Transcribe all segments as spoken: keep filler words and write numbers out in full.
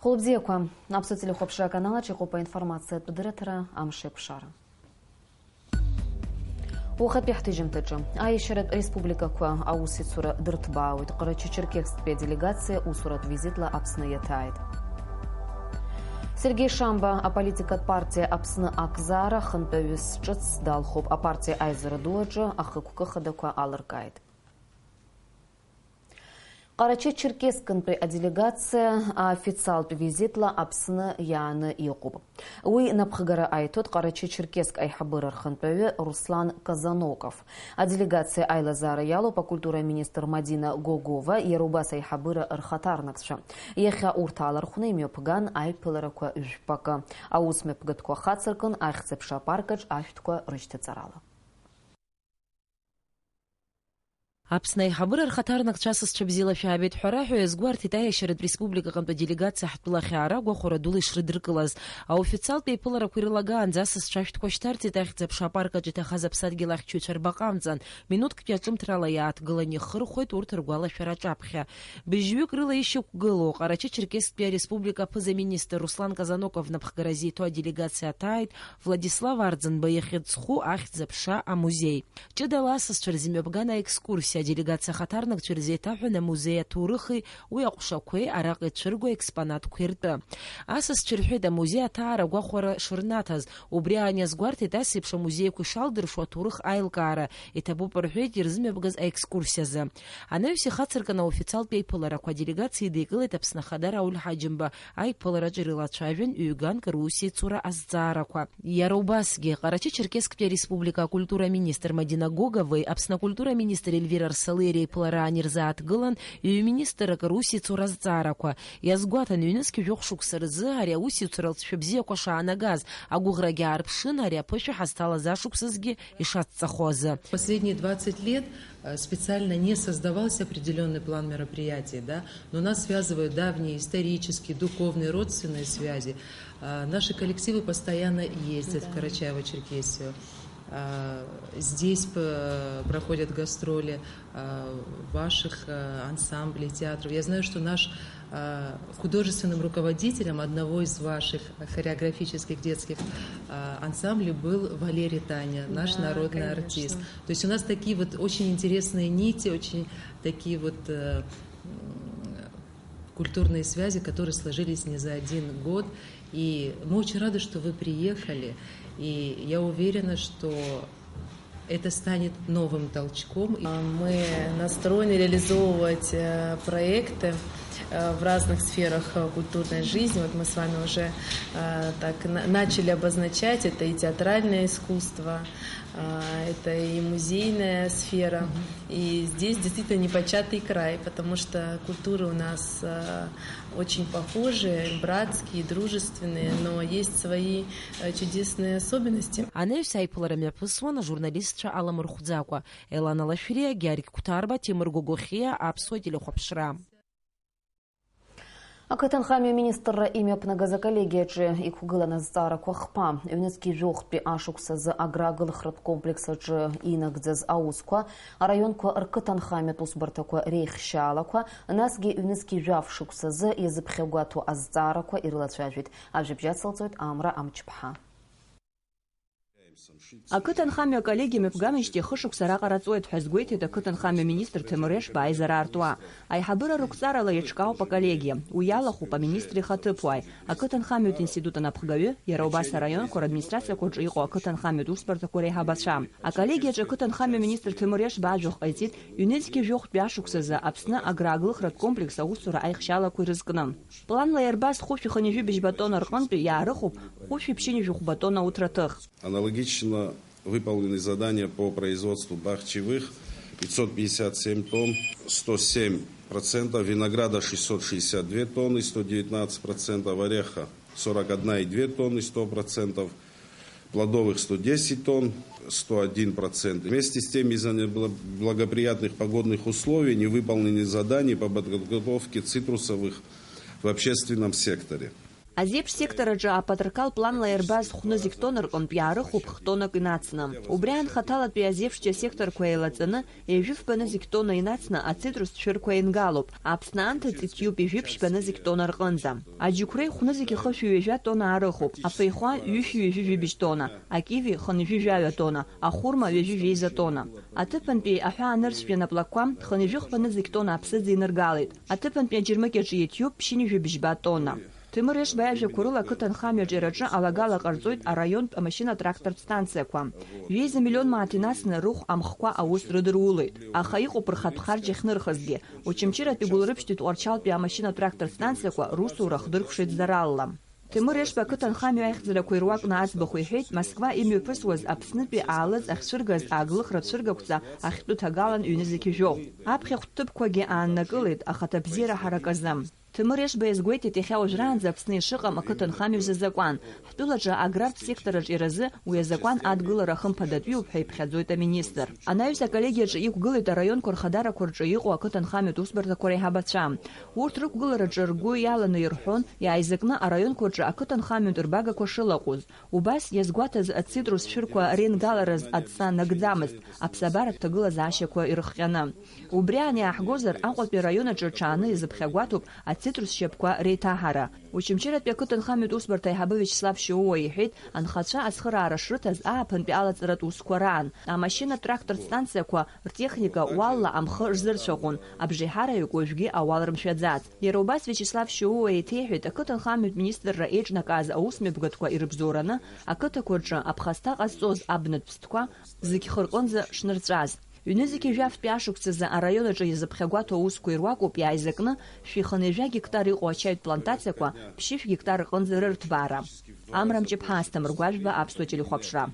Хәылбзиақәа, Аԥсуа телехәаԥшра аканалаҿ иҟоуп аинформациатә дырраҭара Амшеикәшара. Уахатәи ҳҭыжьымҭаҿы аиашьаратә республикақәа аусеицура дырҭбаауеит. Ҟарачы-Черкесктәи аделегациа усуратә визитла Аԥсны иаҭааит. Сергеи Шамба аполитикатә партиа Аԥсны акзаара ахантәаҩыс ҿыц далхуп. Апартиа аизара ду аҿы ахықәкы хадақәа алыркааит. Ҟарачы-Черкескынтәи аделегациа официалтә визитла Аԥсны иааны иҟоуп. Уи напхгара аиҭоит Ҟарачы-Черкесск аиҳабыра рхантәаҩы Руслан Казаноков. Аделегациа аилазаара иалоуп акультура аминистр Мадина Гогова, иара убас аиҳабыра рхаҭарнакцәа. Иахьа урҭ алархәны имҩаԥган аиԥыларақәа жәпакы. Аус мҩаԥгатәқәа хацыркын, Ахьӡ-аԥша апаркаҿ ашәҭқәа рышьҭаҵарала. Аԥсны аиҳабыра рхаҭарнакцәа асасцәа бзиала шәаабеит ҳәа раҳәо иазгәарҭеит аиашьаратә республикаҟынтә аделегациа ҳтәылахь аара агәахәара дула ишрыдыркылаз. Аофициалтә еиԥыларақәа ирылагаанӡа асасцәа ашәҭқәа шьҭарҵеит Ахьӡ-аԥша апарк аҿы иҭахаз аԥсадгьыл ахьчаҩцәа рбаҟа амҵан. Минуҭктәи аҿымҭрала иааҭгылан ихырхәеит урҭ ргәалашәара аҿаԥхьа. Быжьҩык рыла ишьақәгылоу Ҟарачы-Черкесктәи ареспублика аԥыза-министр Руслан Казаноков напхгара зиҭо аделегациа аҭааит Владислав Арӡынба иахьыӡху Ахьӡ-аԥша амузеи. Ҷыдала асасцәа рзы имҩаԥган аекскурсиа аделегациа ахаҭарнакцәа ирзеиҭаҳәан амузеи аҭоурыхи уи аҟәшақәеи араҟа ицәырго аекспонатқәеи ртәы. Асасцәа ирҳәеит амузеи аҭаара агәахәара шырнаҭаз, убри аан иазгәарҭеит ас еиԥш амузеиқәа ишалдыршо аҭоурых аилкаара, иҭабуп рҳәеит ирзымҩаԥгаз аекскурсиазы. Анаҩс ихацыркын аофициалтә еиԥыларақәа, аделегациа идикылеит Аԥсны Ахада Рауль Ҳаџьымба, аиԥылараҿы ирылацәажәан ҩганк русеицура азҵаарақәа. Иара убасгьы, Ҟарачы-Черкесктәи ареспублика акультура аминистр Мадина Гоговеи Аԥсны акультура аминистр Ельвира Арсалиеи реиԥылараан ирзааҭгылан ҩ-министрак русеицура азҵаарақәа. Иазгәаҭан, ҩнызқь жәохә шықәса рзы ари аусеицура алҵшәа бзиақәа шаанагаз, агәыӷрагьы аарԥшын, ари аԥышәа ҳазҭалаз ашықәсазгьы ишацҵахо азы. Последние двадцать лет, э, специально не создавался определённый план мероприятий, да, но нас связывают давние исторические, духовные, родственные связи. А, наши коллективы постоянно ездят в Карачаево-Черкесию. А, здесь п-, проходят гастроли, а, ваших, а, ансамблей, театров. Я знаю, что наш, а, художественным руководителем одного из ваших хореографических детских, а, ансамблей был Валерий Таня, наш народный артист. То есть у нас такие вот очень интересные нити, очень такие вот, э, м, культурные связи, которые сложились не за один год. И мы очень рады, что вы приехали. И я уверена, что это станет новым толчком. Мы настроены реализовывать, э, проекты, э, в разных сферах, э, культурной жизни. Вот мы с вами уже, э, так на-, начали обозначать. Это и театральное искусство, э, это и музейная сфера. И здесь действительно непочатый край, потому что культуры у нас, э, очень похожие, братские, дружественные, но есть свои, э, чудесные особенности. Анаҩс аиԥылара мҩаԥысуан ажурналистцәа аламырхәӡакәа. Елана Лашәриа, Георги Қәҭарба, Ҭемыр Гогохиа, Аԥсуа телехәаԥшра. Ақыҭанхамҩа аминистрра имҩаԥнагаз аколлегиаҿы иқәгылан азҵаарақәа хԥа, ҩнызқьи жәохәтәи ашықәс азы аграагылахратә комплекс аҿы инагӡаз аусқәа, араионқәа рқыҭанхамҩатә усбарҭақәа реихшьаалақәа, насгьы ҩнызқьи жәаф шықәс азы иазыԥхьагәаҭоу азҵаарақәа ирылацәажәеит. Ажәабжь ацылҵоит Амра Амҷԥҳа. Ақыҭанхамҩа аколлегиа мҩаԥгамижьҭеи хышықәса араҟа раҵуеит ҳәа азгәеиҭеит ақыҭанхамҩа министр Ҭемыр Ешба аизара аартуа. Аиҳабыра рықәҵарала еиҿкаауп аколлегиа. Уи иалахәуп аминистри ихаҭыԥуааи, ақыҭанхамҩатә институт анапхгаҩы, иара убас араионқәа радминистрациақәа рҿы иҟоу ақыҭанхамҩатә усбарҭақәа реиҳабацәа. Аколлегиаҿы ақыҭанхамҩа министр Ҭемыр Ешба ажәахә ҟаиҵеит ҩнызқьи жәохәтәи ашықәс азы Аԥсны аграагылахратә комплекс аусура аихшьалақәа ирызкны. Планла иарбаз хәышәи хынҩажәи быжьба тонна рҟынтәи иаарыхуп хәышәи ԥшьынҩажәи жәохә тонна ауҭраҭых. Аналогично выполнены задания по производству бахчевых: пятьсот пятьдесят семь тонн, сто семь процентов, винограда шестьсот шестьдесят две тонны, сто девятнадцать процентов, ореха сорок одна и две тонны, сто процентов, плодовых сто десять тонн, сто один процент. Вместе с тем, из-за неблагоприятных погодных условий не выполнены задания по подготовке цитрусовых в общественном секторе. Азеиԥш сектор аҿы апатриархал планла иарбаз хәнызқь тонна рҟынтә иаарыхуп хтоннак инацны. Убри аан хаҭалатәи азеиԥшьтәи асекторқәа еилаҵаны, ҩажәи фба нызқь тонна инацны ацитрус цәырқәа еингалоуп. Аԥсны анҭыҵ иҭиуп ҩажәи ԥшьба нызқь тонна рҟынӡа. Аџьықәреи хәнызқь хышәи ҩажәа тонна аарыхуп, афеихәа ҩышәи ҩажәи жәибжь тонна, акиви хынҩажәи жәаҩа тонна, ахәырма ҩажәи жәеиза тонна. Аҭыԥантәи аҳәаанырцәтәи анаплакқәа хынҩажәи хԥа нызқь тонна аԥсыӡ иныргалеит. Аҭыԥантәи аџьармыкьаҿы иҭиуп ԥшьынҩажәи бжьба тонна. Ҭемыр Ешба иажәақәа рыла, ақыҭанхамҩаҿ иара аҿы алагала ҟарҵоит араионтә амашьына-трактортә станциақәа. Ҩеиза миллион мааҭ инацны рыхә амхқәа аус рыдырулеит, аха иҟоуп рхатә харџь ахьнырхызгьы. Очамчыратәи Гәылрыԥшьтәи Тҟәарчалтәи амашьына-трактортә станциақәа русура хдыркәшеит заралла. Ҭемыр Ешба ақыҭанхамҩа аихьӡарақәа ируакны аӡбахә иҳәеит, Москва имҩаԥысуаз Аԥснытәи аалыҵ ахьцәыргаз ааглыхра цәыргақәҵа ахьтәы ҭагалан ҩнызқь жәохә. Аԥхьахә ҭыԥқәагьы ааннакылеит, ахаҭа бзиара ҳарак азы. Ҭемыр Ешба иазгәеиҭеит, иахьа уажәраанӡа Аԥсны ишыҟам ақыҭанхамҩа рзы азакәан. Ҳтәылаҿы аграртә сектор аҿиаразы уи азакәан адгылара хымԥадатәиуп ҳәа иԥхьаӡоит аминистр. Анаҩс аколлегиаҿы иқәгылеит араионқәа рхадарақәа рҿы иҟоу ақыҭанхамҩатә усбарҭақәа реиҳабацәа. Урҭ рықәгылараҿы ргәы иаланы ирҳәон, иааизакны араионқәа рҿы ақыҭанхамҩатә рбагақәа шылаҟәыз. Убас иазгәаҭаз ацитрус цәырқәа реингалараз адҵа нагӡамызт, аԥсабаратә ҭагылазаашьақәа ирыхҟьаны. Убри аан иааҳгозар, Аҟәатәи араион аҿы ҽааны изыԥхьагәаҭоуп ацитрус шьапқәа реиҭаҳара. Очамчыратәи ақыҭанхамҩатә усбарҭа аиҳабы Виачеслав Шьоуа иҳәеит, анхацәа ацхыраара шрыҭаз ааԥынтәи алаҵаратә усқәа раан. Амашьына-трактортә станциақәа ртехника уалла амхы рзырцәаӷәон, абжеиҳараҩык уажәгьы ауал рымшәаӡац. Иара убас Виачеслав Шьоуа еиҭеиҳәеит, ақыҭанхамҩатә министрра еиҿнакааз аусмҩаԥгатәқәа ирыбзоураны ақыҭақәа рҿы аԥхасҭа ҟазҵоз абнатә ԥстәқәа зегь хы рҟынӡа шнырҵәаз. Ҩнызқьи жәафтәи ашықәсазы араион аҿы иазыԥхьагәаҭоу аусқәа ируакуп иааизакны шәи хынҩажәа гектар иҟоу ачаитә плантациақәа ԥшьышә гектар рҟынӡа рырҭбаара. Амра Мҷыԥҳа, Асҭамыр Гәажәба, Аԥсуа телехәаԥшра.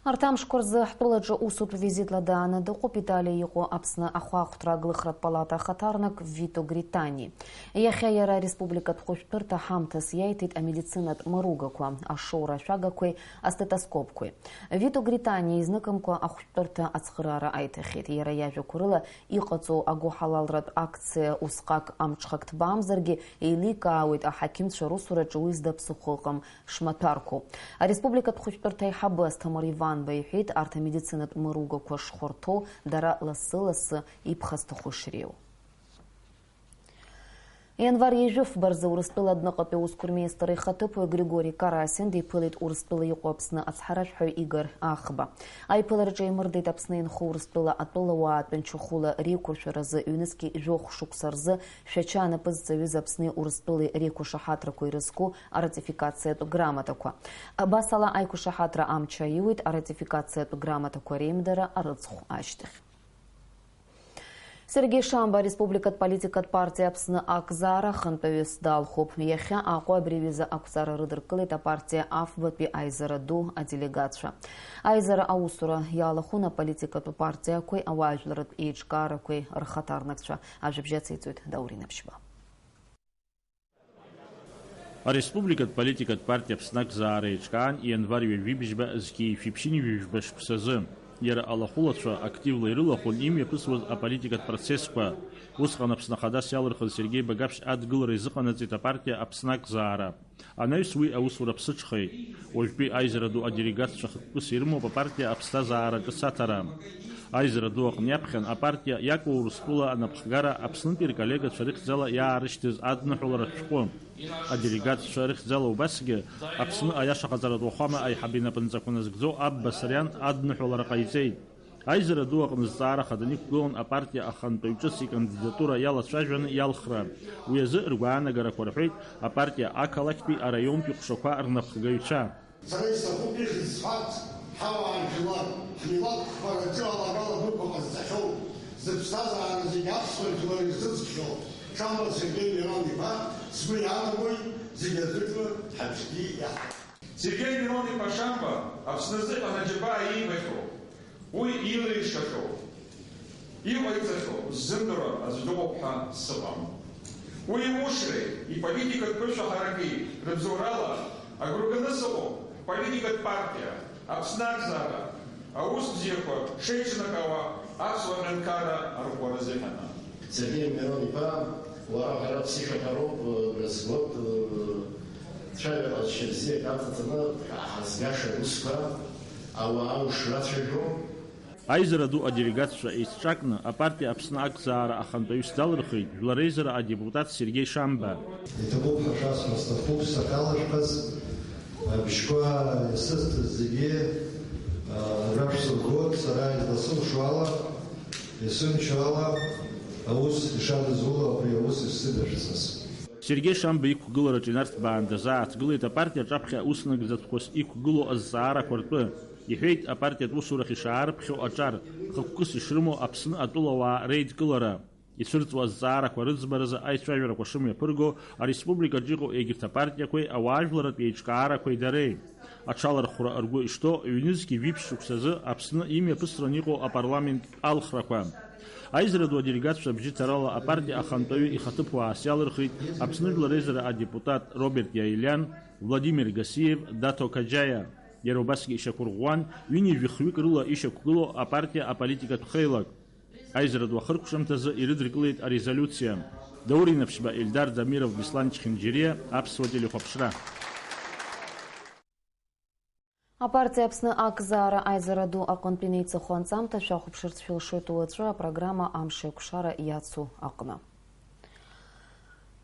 Арҭ амшқәа рзы ҳтәылаҿы усутә визитла дааны дыҟоуп Италиа иҟоу Аԥсны ахәаахәҭра аглыхратә палата ахаҭарнак Вито Гритани. Иахьа иара ареспубликатә хәышәтәырҭа ҳамҭас иаиҭеит амедицинатә мыругақәа, ашоура ашәагақәеи астетоскопқәеи. Вито Гритани изныкымкәа ахәшәтәырҭа ацхыраара аиҭахьеит. Иара иажәақәа рыла, иҟаҵоу агәыҳалалратә акциа усҟак амҽхак ҭбаамзаргьы, еиликаауеит аҳақьымцәа русураҿы уи зда ԥсыхәа ыҟам шмаҭәарқәоу. Ареспубликатә хәышәтәырҭа аиҳабы Асҭамыр Иванба иҳәеит, арҭ амедицинатә мыругақәа шхәарҭоу дара лассы-лассы иԥхасҭахо ишреиуоу. Ианвар ҩажәи фба рзы Урыстәыла адәныҟатәи аусқәа рминистр ихаҭыԥуаҩ Григори Карасин диԥылеит Урыстәыла иҟоу Аԥсны ацҳаражәҳәаҩ Игор Ахба. Аиԥылараҿы еимырдеит Аԥсны инхо Урыстәыла атәылауаа тәанчахәыла реиқәыршәаразы ҩнызқьи жәохә шықәса рзы Шәача анапызҵаҩыз Аԥсни Урыстәылеи реиқәышаҳаҭрақәа ирызку аратификациатә грамотақәа. Абас ала аиқәышаҳаҭра амч аиуеит аратификациатә грамотақәа реимдара арыцхә ашьҭахь. Сергеи Шамба ареспубликатә политикатә партиа Аԥсны акзаара ахантәаҩыс далхуп. Иахьа Аҟәа абри аҩыза ақәҵара рыдыркылеит апартиа афбатәи аизара ду аделегатцәа. Аизара аусура иалахәын аполитикатә партиақәеи ауаажәларратә еиҿкаарақәеи рхаҭарнакцәа. Ажәабжь ациҵоит Даур Инаԥшьба. Ареспубликатә политикатә партиа Аԥсны акзаара еиҿкаан ианвар ҩажәи бжьба зқьи шәиԥшьыни жәаба шықәсазы. Иара алахәылацәа активла ирылахәын имҩаԥысуаз аполитикатә процессқәа. Усҟан Аԥсны Ахадас иалырхыз Сергеи Багаԥшь адгылара изыҟанаҵеит апартиа Аԥсны акзаара. Анаҩс уи аусура ԥсыҽхеит. Уажәтәи аизара ду аделегатцәа хықәкыс ирымоуп апартиа аԥсҭазаара ҿыц аҭара. Аизара ду аҟны иаԥхьан апартиа иаку Урыстәыла анапхгара Аԥснытәи рколлегацәа рыхьӡала иаарышьҭыз адныҳәаларатә шәҟәы. Аделегатцәа рыхьӡала убасгьы Аԥсны аиашаҟаҵаратә уахәама аиҳабы инапынҵақәа назгӡо Абба Сариан адныҳәалара ҟаиҵеит. Аизара ду аҟны зҵаара хаданы иқәгылан апартиа ахантәаҩ ҿыц икандидатура иалацәажәаны иалхра. Уи азы ргәаанагарақәа рҳәеит апартиа ақалақьтәи араионтәи ҟәшақәа рнапхгаҩцәа. Сара исҭахуп ихьӡ сҳәарц, ҳауаажәлар, ҳмилаҭ хԥараҿы алагала дуқәа ҟазҵахьоу, зыԥсҭазаара зегьы аԥсуа жәлар ирзыҵххьоу Шамба Сергеи Мирон-иԥа, сгәы иаанагоит, зегьы аӡәыкны ҳаԥшгьы иаҳҭап. Сергеи Мирон-иԥа Шамба Аԥсны азыҳәан аџьабаа иибахьоу, уи илеишахьоу, иҟаиҵахьоу ззымдыруа аӡә дыҟоуп ҳәа сыҟам. Уи иушреи иполитикатә ԥышәа ҳараки рыбзоурала агәра ганы сыҟоуп политикатә партиа Аԥсны акзаара аус бзиақәа шеиҿнакаауа аԥсуа ҳәынҭқарра арӷәӷәара азыҳәан. Сергеи Мирон-иԥа, Уара ҳара ԥсышәаҳәароуп, э, агәра згоит, э, цәаҩа ҟазшьа бзиак аҵаҵаны, ҳазгаша аусқәа, ауаа ушрацәажәо. Аизара ду аделегатцәа еицҿакны апартиа Аԥсны ақәзаара ахантәаҩыс далырхит Жәлар Реизара адепутат Сергеи Шамба. Иҭабуп ҳәа шәасҳәар сҭахуп, сахьалашәҳәаз, абжьқәа иасызҭаз зегьы, а, рашәсыргоит, сара изласылшо ала, исымчу ала, аус ишадызуло абри аус ишсыдышәҵаз. Сергеи Шамба иқәгылараҿы инарҭбаан дазааҭгылеит апартиа аҿаԥхьа аус нагӡатәқәас иқәгылоу азҵаарақәа ртәы. Иҳәеит, апартиатә усурахь ишаарыԥхьо аҿар, хықәкыс ишрымоу Аԥсны атәылауаа реидкылара, ицәырҵуа азҵаарақәа рыӡбаразы аицәажәарақәа шымҩаԥырго, ареспубликаҿы иҟоу егьырҭ апартиақәеи ауаажәларратә еиҿкаарақәеи дареи. Аҽалархәра ргәы ишҭоу ҩнызқьи жәиԥшь шықәсазы Аԥсны имҩаԥысран иҟоу апарламент алхрақәа. Аизара ду аделегатцәа абжьы ҭарала апартиа ахантәаҩы ихаҭыԥуаас иалырхит Аԥсны Жәлар Реизара адепутат Роберт Иаелиан, Владимир Гасиев, Даҭо Қаџьаиа. Иара убасгьы ишьақәырӷәӷәан, ҩынҩажәи хҩык рыла ишьақәгылоу апартиа аполитикатә хеилак. Аизара ду ахыркәшамҭазы ирыдыркылеит арезолиуциа. Даур Инаԥшьба, Ельдар Дамиров, Беслан Чхинџьириа, Аԥсуа телехәаԥшра. Апартиа Аԥсны акзаара аизара ду аҟынтә инеиҵыху анҵамҭа шәахәаԥшырц шәылшоит уаҵәы апрограмма Амш еиқәшара иацу аҟны.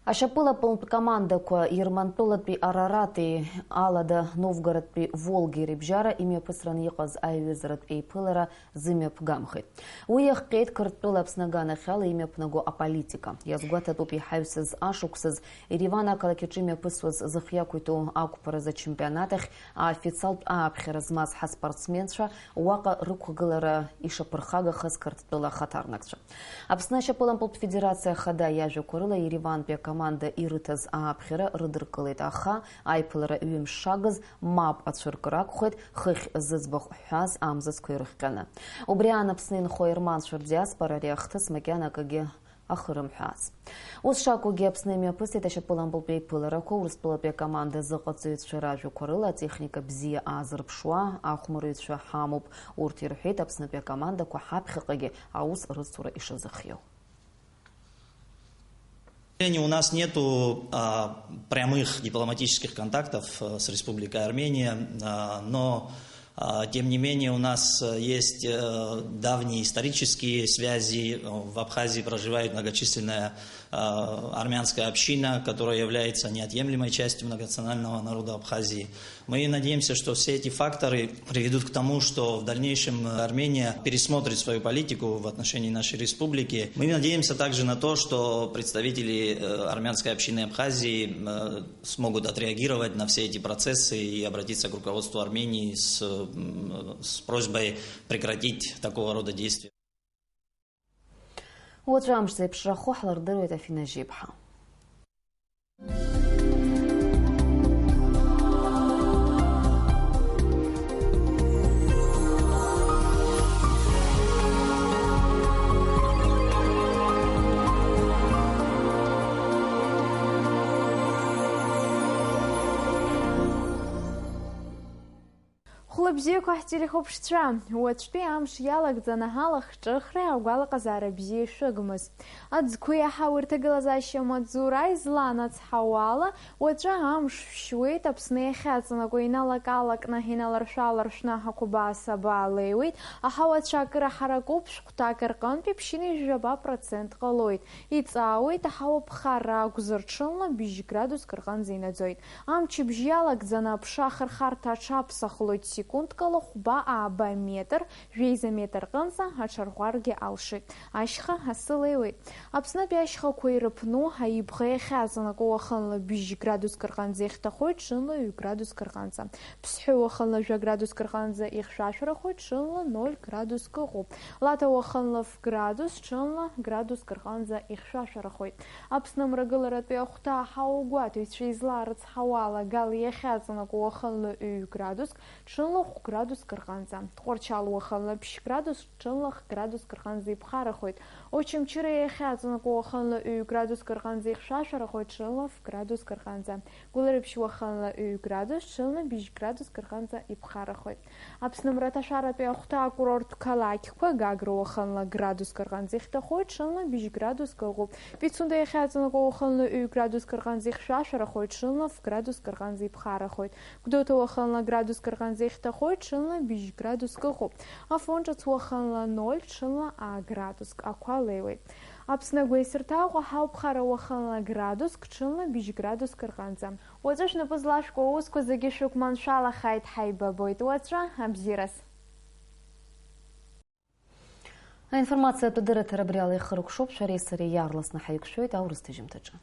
Ашьапылампылтә командақәа Ермантәылатәи Арарати Алада Новгородтәи Волги рыбжьара имҩаԥысран иҟаз аиҩызаратә еиԥылара зымҩаԥгамхеит. Уи иахҟьеит Қырҭтәыла Аԥсны аганахьала имҩаԥнаго аполитика. Иазгәаҭатәуп иҳаҩсыз ашықәсаз Ереван ақалақь аҿы имҩаԥысуаз зых иақәиҭу ақәԥаразы ачемпионат ахь аофициалтә ааԥхьара змаз ҳаспортсменцәа уаҟа рықәгылара ишаԥырхагахаз Қырҭтәыла ахаҭарнакцәа. Аԥсны ашьапылампылтә федерациа ахада иажәақәа рыла Еревантәи акоманда ирыҭаз ааԥхьара рыдыркылеит, аха аиԥылара ҩымш шагыз мап ацәыркыр акәхеит, хыхь зыӡбахә ҳҳәаз амзызқәа ирыхҟьаны. Убри аан Аԥсны инхо аерманцәа рдиаспора ари ахҭыс макьана акгьы ахырымҳәаац. Ус шакәугьы, Аԥсны имҩаԥысит ашьапылампылтә еиԥыларақәа, Урыстәылатәи акоманда азыҟаҵаҩцәа ражәақәа рыла атехника бзиа аазырԥшуа ахәмарыҩцәа ҳамоуп. Урҭ ирҳәеит, Аԥснытәи акомандақәа ҳаԥхьаҟагьы аус рыцура ишазыхиоу. К сожалению, у нас нету, а, прямых дипломатических контактов, э, с Республикой Армения, а, но, а, тем не менее у нас, э, есть, э, давние исторические связи. В Абхазии проживает многочисленная, а, армянская община, которая является неотъемлемой частью многонационального народа Абхазии. Мы надеемся, что все эти факторы приведут к тому, что в дальнейшем Армения пересмотрит свою политику в отношении нашей республики. Мы надеемся также на то, что представители, э, армянской общины Абхазии, э, смогут отреагировать на все эти процессы и обратиться к руководству Армении с, м, с просьбой прекратить такого рода действия. Уаҵәы амш зеиԥшрахо ҳлырдыруеит Афина Жьиԥҳа. Хәлыбзиақәа ҳтелехәаԥшцәа, уаҵәтәи амш иалагӡаны ҳалахҿыхреи агәалаҟазаара бзиеи шәыгмыз. Аӡқәеи аҳауеи рҭагылазаашьа амаҵзура изланацҳауа ала, уаҵәы амш шәшьуеит, Аԥсны иахьаҵанакуа иналак-аалакны, иналаршә-ааларшәны аҳақәабаа сабаа леиуеит, аҳауа ацәа акыр аҳаракуп, шәҟәҭак рҟынтәи ԥшьынҩажәи жәаба процент ҟалоит. Иҵаауеит аҳауа ԥхарра акәзар, ҽынла быжь градуск рҟынӡа инаӡоит. Амчыбжь иалагӡаны аԥша ахырхарҭа аҽаԥсахлоит, секундкала хәба-ааба метр, жәеиза метр рҟынӡа аҽарӷәӷәаргьы алшоит. Ашьха асы леиуеит. Аԥснытәи ашьхақәа ирыԥну аибӷа иахьаҵанакуа уахынла быжь градуск рҟынӡа ихьҭахоит, ҽынла ҩ градуск рҟынӡа. Ԥсҳәы уахынла жәа градуск рҟынӡа ихьшәашәарахоит, ҽынла ноль градуск ыҟоуп. Лаҭа уахынла ф градус, ҽынла градуск рҟынӡа ихьшәашәарахоит. Аԥсны мрагыларатәи ахәҭа аҳауагәаҭаҩцәа излаарыцҳауа ала, Гал иахьаҵанакуа уахынла ҩ градуск, ҽынла хә градуск рҟынӡа. Тҟәарчал уахынла ԥшь градус, ҽынла х градуск рҟынӡа иԥхарахоит. Очамчыра иахьаҵанакуа уахынла ҩ градуск рҟынӡа ихьшәашәарахоит, ҽынла ф градуск рҟынӡа. Гәылрыԥшь уахынла ҩ градус, ҽынла быжь градуск рҟынӡа иԥхарахоит. Аԥсны мраҭашәаратәи ахәҭа акурорттә қалақьқәа: Гагра уахынла градуск рҟынӡа ихьҭахоит, ҽынла быжь градуск ыҟоуп. Пицунда иахьаҵанакуа уахынла ҩ градуск рҟынӡа ихьшәашәарахоит, ҽынла ф градуск рҟынӡа иԥхарахоит. Гәдоуҭа уахынла градуск рҟынӡа ихьҭахоит, ҽынла быжь градуск ыҟоуп. Афон ҿыц уахынла ноль, ҽынла а градуск ақәа леиуеит. Аԥсны агәеисырҭа Аҟәа ҳауп, ԥхара уахынла градуск, ҽынла быжь градуск рҟынӡа. Уаҵәы шәнапы злашәкуа аусқәа зегьы шәықәманшәалахааит, ҳаибабоит уаҵәы, абзиараз. Аинформациатә дырраҭара абри ала ихыркәшоуп, шәареи сареи иаарласны ҳаиқәшәоит аурыс ҭыжьымҭаҿы.